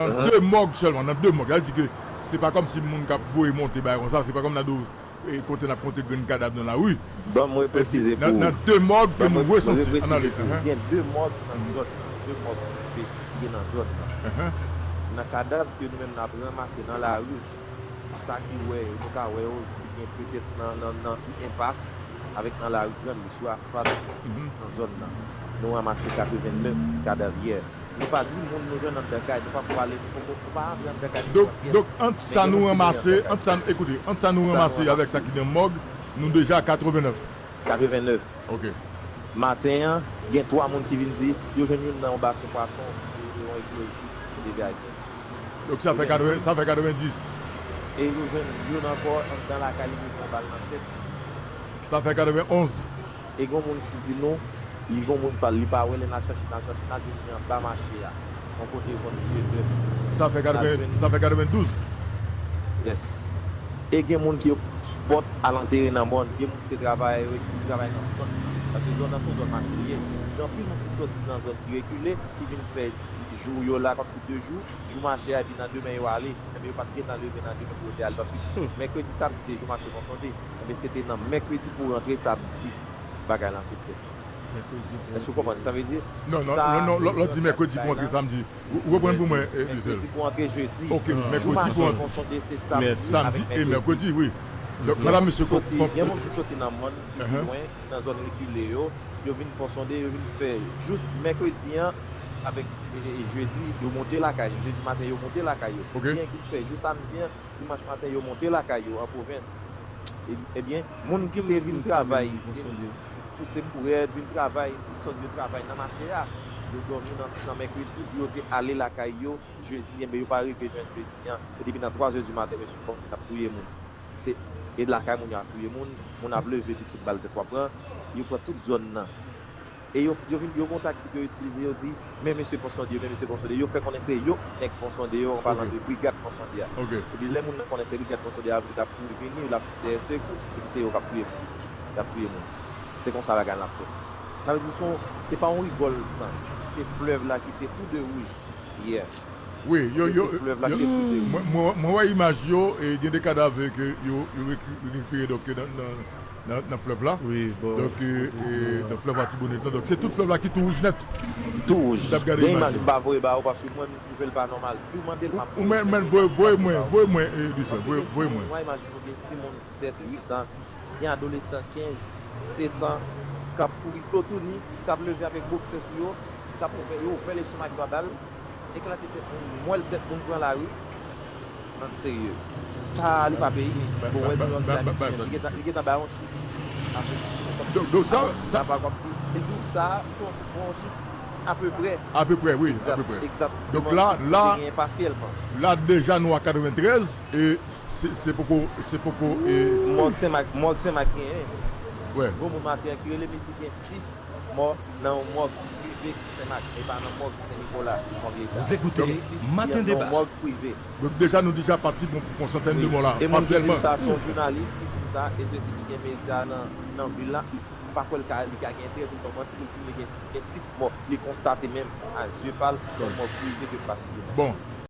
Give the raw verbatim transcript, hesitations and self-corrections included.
Nan de mòg sèlman, nan de mòg. Sa vle di ke se pa kòmsi moun k ap voye monte bagay konsa, se pa kòm nan do, e, kote n ap konte grenn kadav nan lari. Ban mwen presize pou nan, nan de mòg ke nou resanse. Ann ale. Gen de mòg nan zòn nan, de mòg prive ki gen nan zòn nan. Nan kadav ke nou menm n ap ranmase nan lari, sa ki wè, nou ka wè yo, ki gen petèt nan, nan, nan enpas, avèk nan lari grann, sou asfalt, nan zòn nan. Nou ranmase katreven nèf kadav yè. Nou pa di moun nou jwenn anndan kay, nou pa pwale, nou poko, nou pa antre anndan kay. Donk, donk ant sa nou ranmase, ant sa, ekoute, ant sa nou ranmase avèk sa ki nan mòg, nou deja a katreven nèf. Katreven nèf. Ok. Maten an, gen twa moun ki vin di yo jwenn youn nan yon basen pwason, yo yon eksplozi, yo leve ak li. Donk sa fè katreven, sa fè katreven dis. E yo jwenn youn ankò anndan lakay li, li pran bal nan tèt. Sa fè katreven onz. E gen yon moun ki di nou, li gen yon moun pa l, li pa wè, lè n al chache, n al chache, n al jwenn li anba mache a. Yon kote yo konn tiye bèf. Sa fè katreven, sa fè katreven douz. Yes. E gen moun ki yo pot al antere nan mòn, gen moun ki te travay, yo ki travay nan zòn nan. Paske zòn nan se yon zòn mache li ye. Gen anpil moun ki soti nan zòn ki rekile, ki vin fè jou yo la, kòmsi de jou, jou mache a, epi nan demen yo ale. Enben, yo pa t gentan leve nan demen pou yo te ale. Paske mèkredi, samdi, se jou mache Ponsonde. Enben, se te nan mèkredi pou rantre samdi bagay lan te fèt. Èske w konprann sa vle di? Non, non, non, non, lè w di mèkredi pou rantre samdi. Reprann pou mwen, Louisel. Mèkredi pou rantre jedi. Ok, mèkredi pou rantre. Samdi e mèkredi, wi. Donk, madan mesye, konprann. Gen moun ki soti nan mòn, ki pi lwen, nan zòn rekile yo, yo vin Ponsonde, yo vin fè jous mèkredi an, avèk jedi, yo monte lakay yo. Jedi maten, yo monte lakay yo. Gen ki fè jou samdi an, dimanch maten, yo monte lakay yo an pwovens. Ebyen, moun ki te vin travay, vin pouse kourèd, vin travay, sòt yo travay nan mache a, yo dòmi nan, nan mèkredi, pou yo te ale lakay yo jedi, enben yo pa rive jwenn jedi an. E depi nan twa zè di maten, mesye kòmanse ap touye moun. Se, e lakay moun yo ap touye moun, moun ap leve, pitit bal tèt w ap pran, yo pran tout zòn nan. E yo, yo vin, yo gon taktik yo itilize, yo di, men mesye Ponsonde yo, men mesye Ponsonde yo, yo fè konnen se yo ki nèg Ponsonde yo, an palan de brigad Ponsonde a. Epi lè moun nan konnen se brigad Ponsonde a, l ap kouri vini, l ap chèche sekou, epi se yo k ap touye moun. Y ap touye moun. Se konsa bagay la ap fèt. Sa vle di se yon, se pa yon rigòl san. Se flèv la ki te tou de wouj yè. Wi, yo, yo, mwen, mwen, mwen wè imaj yo, e gen de kadav ke yo, yo reki-, rekipere, donk, nan, nan, nan, nan flèv la. Wi, bon. Donk, e, e, nan flèv Latibonit la. Donk, se tout flèv la ki tou wouj nèt. Tou wouj. Gen imaj m pa voye ba ou, paske mwen, m twouve l pa nòmal. Si w mande l, m ap voye l. Ou menm, voye, voye mwen, voye mwen, e, Louisel, voye, voye mwen. Mwen, imaj yo gen timoun sèt, uit an, gen adolesan kenz, sèt an, k ap kouri plotouni, k ap leve avèk boksè sou yo, k ap ouvè, yo ouvè lestomak yo a bal, eklate tèt moun, mwèl tèt moun pran lari. Ann serye. Sa, li pa peyi. Bon, wè, nou, li gentan, li gentan bay yon chif. Donk, donk, sa, sa pa kòmsi. Li di w sa, li fè yon chif apeprè. Apeprè, wi, apeprè. Donk, la, la, la, deja, nou a katreventrèz, e se, se poko, se poko, e. Mòg Senmak, mòg Senmak genyen. Wè. Gwo moun maten an ki rele Midi gen sis mò nan yon mòg prive Senmak, e pa nan mòg Sen Nikola, mòg Leta. Donk, sis nan yon mòg prive. Donk, deja, nou deja pati pou, pou yon santèn de mò la, pasyèlman. E moun ki di m sa, se yon jounalis ki di m sa, e se si ki gen medya nan, nan vil la, m pa kwè l ka, li ka gen enterè pou l fè manti pou l di m li gen, gen sis mò. Li konstate menm a zye pa l, nan yon mòg prive ke l pase devan. Bon.